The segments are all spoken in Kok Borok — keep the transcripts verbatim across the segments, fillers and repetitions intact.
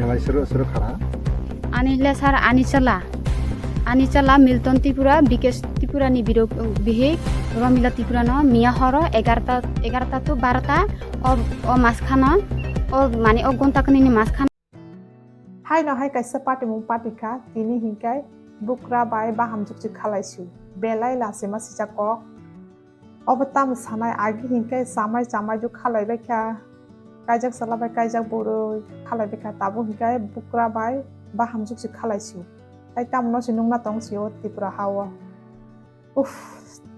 Lai suru suru khara. Ani le sir ani chwla. Ani chwla Milton Tripura, Bikesh Tripura ni birok, bihik Romila Tripura no miya horo egarta, egarta to barota o, o mas khano, o mane o gonta kni ni mas khano. Hai no hai kaisa party mung party kha, tini hinkai bukra bai bahamjwk si khalai su. Belai lachima sijak kok. Obo tamo sanai, agi hinkai chamai chamai jwk khalai bai kha. Kaijak chwla bai kaijak bwrwi khalai bai kha. Tabuk hinkai bukra bai bahamjwk si khalai su. Tai tamo no si nungna tong si o Tripura ha o. Uff,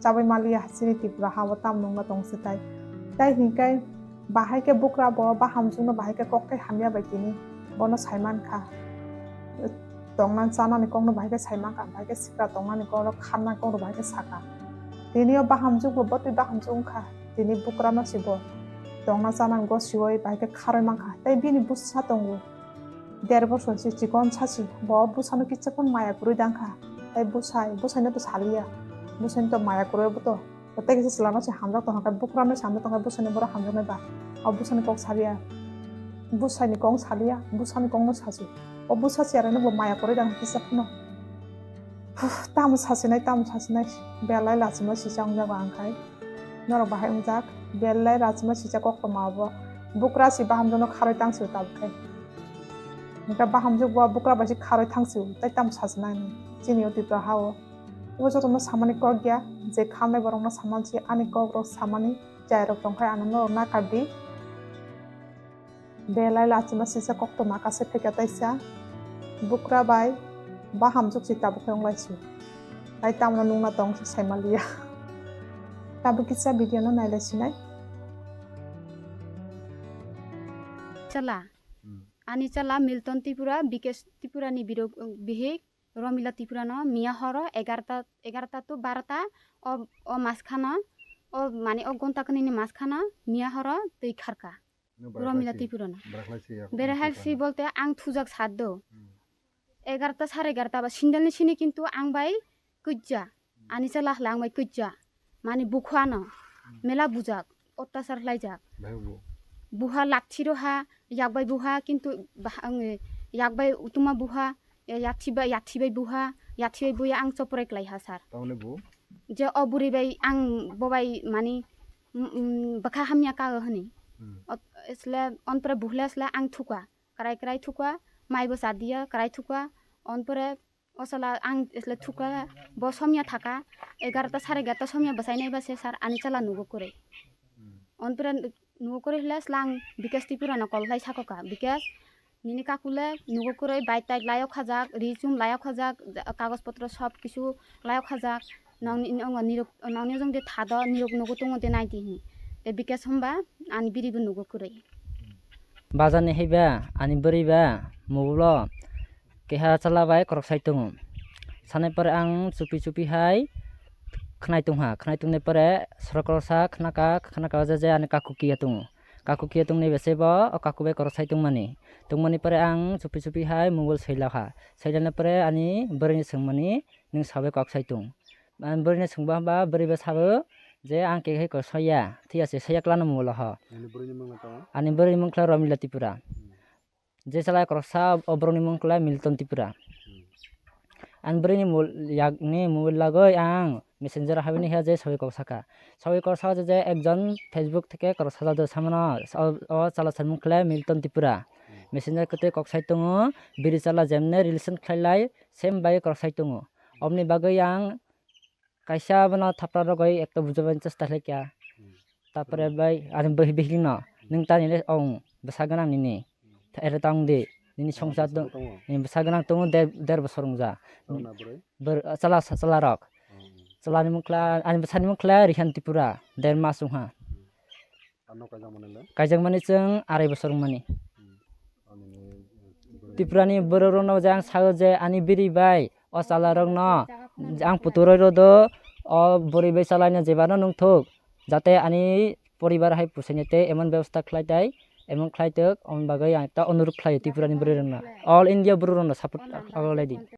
chabai maliya chini Tripura ha o tam nungna tong se tai. Tai hinkai bahai khe bukra bo bahamjwk no bahai khe kok thai hamya bai tini bono saiman kha. Tongna chanani kok no bahai khe saiman kha, bahai khe sikra tongnani kok no kharna kok no bahai khe saka. Tini o bahamjwk bo botwi bahamjwk wngkha, tini bukra no si bo tongna chanani go siwi bahai khe kharwi mankha. Tai bini bwsa tongo. Der bosor se chikon sasi, bo bwsano kisa phano maya kwrwi dang kha. Tai bwsai, bwsaino to saliya. Bwsaino to maya kwrwi bo to. Tei kisa chwla no se hamjak tong kha, bukra no se hamjak tong kha, bwsani borok hamjaknai ba. O bwsani kok saliya. Bwsani kok saliya, bwsani kok no sasi. O bwsa se aro no bo maya kwrwi dang kisa phano. Huh, tamo sasinai, tamo sasinai. Belai lachima sisa wngjago ang khai. Norok bahai wngjak, belai lachima sisa koktwma obo. Bukra si bahamjwkno kharwi tang si tabuk khai. Hwnkhe bahamjwk bo bukra bai si kharwi thang si, tai tamo sasinai chini o Tripura ha o. Obo jotono samani kok ya, je khamnai borokno samani si ani kokrok samani chai rok tong khai ano norok nakar di. Belai lachima sisa koktwma kasa phaikha taisa. Bukra bai bahamjwk si tabuk khe wnglaisi. Tai tamno nungna tong se saimaliya. Tabuk kisa video no nailaisinai. Chwla. Hmm. Ani chwla Milton Tripura, Bikesh Tripura ni birok, bihik Romila Tripura no miya horo egarta, egarta to barota o, o mas khano, o mane o gonta kni ni mas khano miya horo twi kharka. No, Romila Tripura no. Berahaksi bolte ang thujak sat do. Hmm. Egarta, sare egarta ba sindal ni sini kintu ang bai kwchya. Hmm. Ani chwla hwla ang bai kwchya. Mani bukha no. Hmm. Mela bujak, ottachar khlaijak. Buha lathi roha, yak bai buha, kintu bah-, ang, yak bai utuma buha, ya-, yathi bai, yathi bai buha, yathi bai buya ang chopore klai ha, sir. Tamoni bu? Je o buri bai ang bo bai mani, mm, mm, bwkha hamya ka hwnwi. Hmm. Ot-, esle, onpore buhle esle ang thuka. Krai krai thuka, mai bo cha diya, krai thuka, onpore o chwla ang esle thuka, bo somya thaka, egarota sare egarota somya bwsai nai ba se sir ani chwla nugo kwrwi. Hmm. Onpore nugo kwrwi hwle chwla ang Bikesh Tripura no call khlai sakoka, Bikesh nini kakule nugo kwrwi bike tike layok khajak, ri chum layok khajak, kagoj potro sob kisu layok khajak, nokni, nokni nirok, nokni jong de thado, nirok nugo tongo de nai di hwnwi. Te Bikesh hwnba ani biri bo nugo kwrwi. Bazar ni hai ba, ani bwrwi ba, mobile o keha chwla bai khorok sai tongo. Sanai pore ang chupi chupi hai khwnai tongha, khwnai tongnai pore sorok khoroksa khwnaka, khwnaka o je je ani kaku kiya tongo. Kaku kiya tongnai bese bo o kaku bai khorok sai tongmani. Tongmani pore ang chupi chupi hai mobile sai lakha. Sai lana pore ani bwrwi ni swngmani, "Nwng sabai kok sai tong?" Ang bwrwino swngba hwnba, bwrwi bo sabo je, "Ang khe hai kok soya, thiyase, soya klano molo ho." Ani bwrwini mung khe Romila Tripura. Hmm. Je chwla khoroksa, o borokni mung khe Milton Tripura. Hmm. Ang bwrwini mol-, yakni mobile lagwi ang messenger habini hiya je sawi kok saka. Sawi kok saka je, je ekjon Facebook theke khoroksa sajak samano, o, o chwla sani mung khe Milton Tripura. Hmm. Messenger kwtwi kok sai tongo, biri chwla jemne relation khlai lai, same bai khorok sai tongo. Oboni bagwi ang kaisa bono thapra rogwi ekta bujabaini chesta khlaikha. Hmm. Tapore bai ani bihik no, "Nwng tani le ong bwsa gwnang nini. Ere ta wng di, nini songsar tongo, nini bwsa gwnang tongo, der, der bosor wngja." Chwla, chwla rok. Chwlani mung khe, ani bwsani mung khe Rihan Tripura, der mas wngha. Ano kaijakmani le? Kaijakmani chwng arai bosor wngmani. Hmm. Ani ni, eh, Tripurani borok rokno je ang sago je ani biri bai o chwla rokno ang puturoi rodo, o bwrwi bai chwlaino jebano nungthok, jate ani poribar hai pusaini tei emon bebosta khlai tai, emon khlai tok, omoni bagwi ang ta onurok khlai Tripurani bwrwi rokno, all India borok rokno support abo lai di.